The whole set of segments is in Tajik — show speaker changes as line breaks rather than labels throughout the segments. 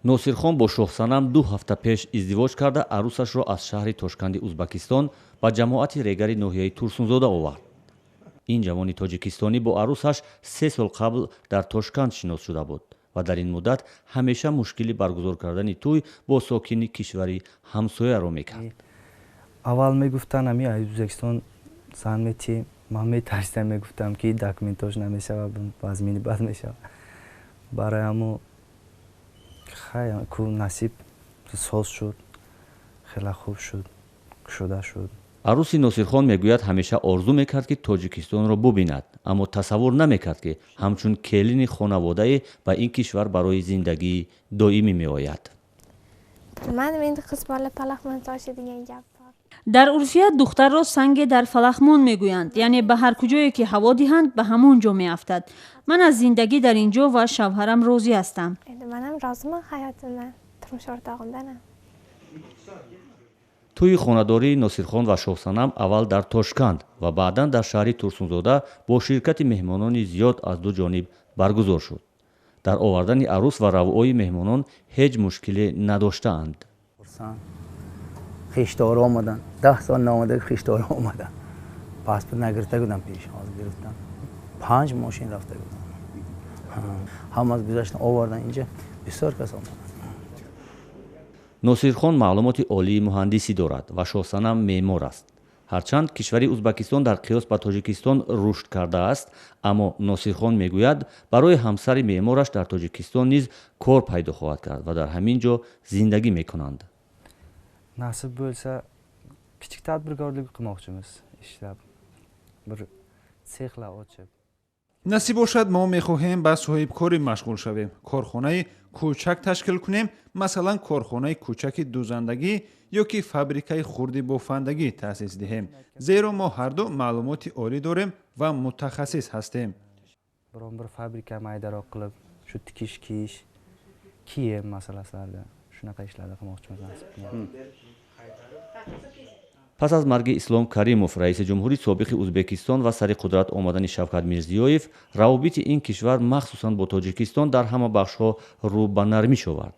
Носирхон бо Шоҳсанам 2 ҳафта пеш издивоҷ карда, арӯсашро аз шаҳри Тошканди Узбакистон ба ҷамоати Регари ноҳияи Турсунзода овард. Ин ҷавони тоҷикистонӣ бо арӯсаш 3 сол қабл дар Тошканд шинос шуда буд ва дар ин муддат ҳамеша мушкили баргузор кардани тӯй бо сокини кишвари ҳамсояро мекард.
Аввал мегуфтанд, ами Узбекистон зан метиҳ. Ман метарсидам, мегуфтам, ки документош намешавад, вазмини бад мешавад. Барои ҳамо ку насиб соз шуд, хеле хуб шуд, кушода шуд.
Арӯси Носирхон мегӯяд, ҳамеша орзу мекард, ки Тоҷикистонро бубинад, аммо тасаввур намекард, ки ҳамчун келини хонаводае ба ин кишвар барои зиндагии доимӣ меояд.
Bilmadim, endi qiz bola palaxmon toshi degan gap bor.
Дар урфият духтарро санге дар фалахмон мегӯянд, яъне ба ҳар куҷое ки ҳаво диҳанд, ба ҳамон ҷо меафтад. Ман аз зиндагӣ дар ин ҷо ва шавҳарам розӣ ҳастам.
Endi man ham roziman hayotimdan, turmush o'rtog'imdan ham.
Тӯйи хонадории Носирхон ва Шоҳсанам аввал дар Тошканд ва баъдан дар шаҳри Турсунзода бо ширкати меҳмонони зиёд аз ду ҷониб баргузор шуд. Дар овардани арӯс ва равъои меҳмонон ҳеҷ мушкиле надоштаанд.
Хешторо омаданд, 10 сол наомада хешторо омаданд. Паспорт нагирифта будам пеш, ҳозир гирифтам. Панҷ мошин рафта будам, ҳама гузаштан, овардан. Инҷа бисёр кас омаданд.
Носирхон маълумоти олии муҳандисӣ дорад ва Шоҳсанам меъмор аст. Ҳарчанд кишвари Узбакистон дар қиёс ба Тоҷикистон рушд кардааст, аммо Носирхон мегӯяд, барои ҳамсари меъмораш дар Тоҷикистон низ кор пайдо хоҳад кард ва дар ҳамин ҷо зиндагӣ мекунанд.
Nasib bo'lsa, kichik tadbirkorlik qilmoqchimiz, ishlab, bir sexlar ochib.
Насиб бошад, мо мехоҳем ба соҳибкорӣ машғул шавем, корхонаи кӯчак ташкил кунем, масалан, корхонаи кӯчаки дӯзандагӣ ё ки фабрикаи хурди бофандагӣ таъсис диҳем, зеро мо ҳарду маълумоти олӣ дорем ва мутахассис ҳастем.
Biron bir fabrika maydaroq qilib, shu tikish, kiyish, kiyim masalalarida shunaqa ishlarni qilmoqchimiz, nasib.
Пас аз марги Ислом Каримов, раиси ҷумҳури собиқи Узбекистон, ва сари қудрат омадани Шавкат Мирзиёев, равобити ин кишвар, махсусан бо Тоҷикистон, дар ҳама бахшҳо рӯ ба нармиш овард.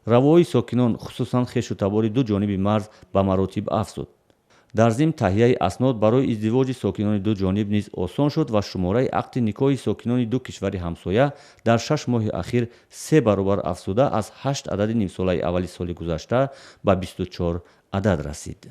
Равои сокинон, хусусан хешу табори ду ҷониби марз, ба маротиб афзуд. Дар зимн, таҳияи аснод барои издивоҷи сокинони ду ҷониб низ осон шуд ва шумораи ақди никоҳи сокинони ду кишвари ҳамсоя дар 6 моҳи ахир се баробар афзуда, аз ҳашт адади нимсолаи аввали соли гузашта ба 24 адад расид.